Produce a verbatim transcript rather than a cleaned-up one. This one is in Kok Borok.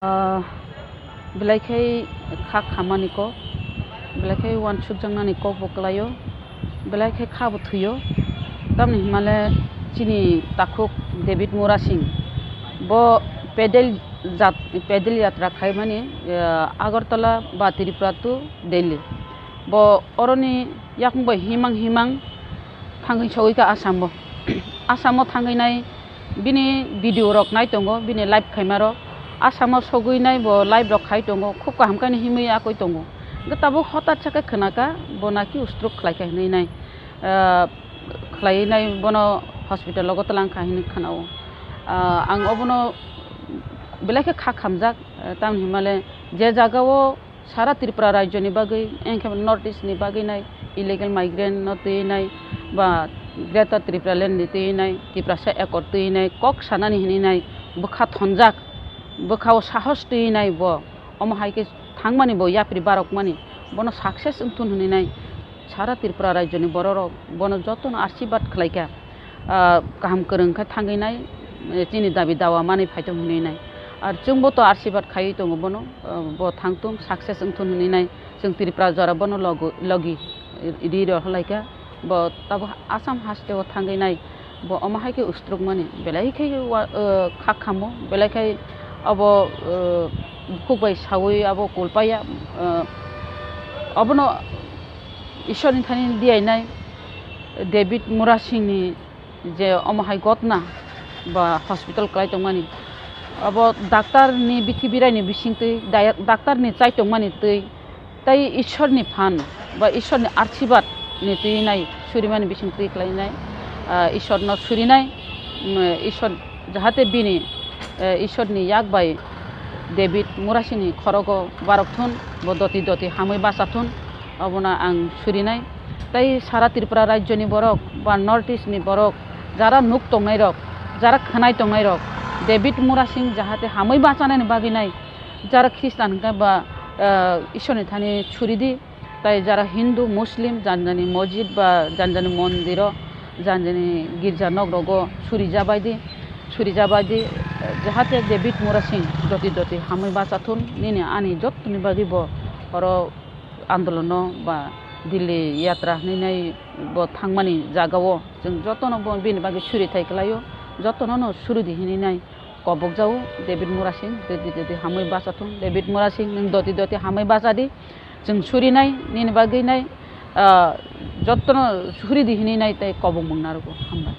Ah, belai khe kha khamani kok, belai khe uansukjaknani kok bo kwlaio, belai khe kha bo thwio. Tamni hwnmale chini takhuk David Murasing bo pedal jat-, pedal yatra khaimani, ah, Agartala ba Tripura to Delhi. Bo oroni yakung bai himang himang thangwi sogwi kha Assam o. Assam o thangwi nai bini video rok nai tongo, bini live khaima rok. Assam o sogwi nai bo live rok khai tongo, khub kaham khe himwi yakwi tongo. Hwnkhe tabuk hotat sa khe khna kha bo naki stroke khlai kha hinwi nai, ah, khlai nai bono hospital o gotlang kha hinwi khna o. Ah, ang obono belai khe kha khamjak, ah, tamni hwnmale je jaga o sara Tripura rajyoni bagwi, engkhe North East ni bagwi nai illegal migrant no twi nai ba Greater Tripura Land ni twi nai Tiprasa Accord twi nai kok sanani hinwi nai bwkha thonjak, bwkha o sahos twi nai bo omo hai khe thangmani bo yapri barokmani bono success wngthun hinwi nai sara Tripura rajyoni borok rok bono jotono ashirbad khlai kha. Ah, kaham kwrwng khe thangwi nai, eh, chini dabi dawa manwi phai tong hinwi nai. Ar chwngbo to ashirbad khaiwi tongo bono, ah, bo thangthung success wngthun hinwi nai. Chwng Tripura jora bono logo-, logi ri rw lai kha. Bo tabuk Assam haste o thangwi nai. Bo omo hai khe ustrukmani belai khe wa-, ah, kha khamo, belai khe obo, ah, bukhuk bai sawi abo kulpaya, ah, obono Ishwarni thani diyainai David Murasingni je omo hai gotna ba hospital kwlai tongmani, abo daktar ni bithi birai ni bisingtwi, daya-, daktar ni chai tongmani twi, tei Ishwar ni phan ba Ishwar ni archibad ni twi nai surimani bisingtwi kwlainai, ah, Ishwar no surinai, mm, Ishwar jahate bini, eh, Ishwar ni yak bai David Murasing ni khorogo barok thun, bo doti doti hamwi bacha thun, obono ang surinai. Tei sara Tripura rajyoni borok ba North East ni borok jara nuk tongnai rok, jara khwnai tongnai rok, David Murasing jahate hamwi bachanani bagwi nai, jara Khristan hwnkhe ba, eh, Ishwar ni thani suridi, tei jara Hindu, Muslim, janjani mojit ba janjani mondiro, janjani girja nok rogo surijabaidi, surijabaidi, eh, jahate David Murasing doti doti hamwi bacha thun, nini ani jottoni bagwi bo oro andolono ba Delhi yatra hinwi nai bo thangmani jagao chwng jotono bo bini bagwi suri thai kwlaio, jotono no suridi hinwi nai kobokjao David Murasing, doti doti hamwi bacha thung. David Murasing, nwng doti doti hamwi bacha di, chwng surinai nini bagwi nai, ah, jotono suridi hinwi nai tei kobokmung narwgo. Hambai.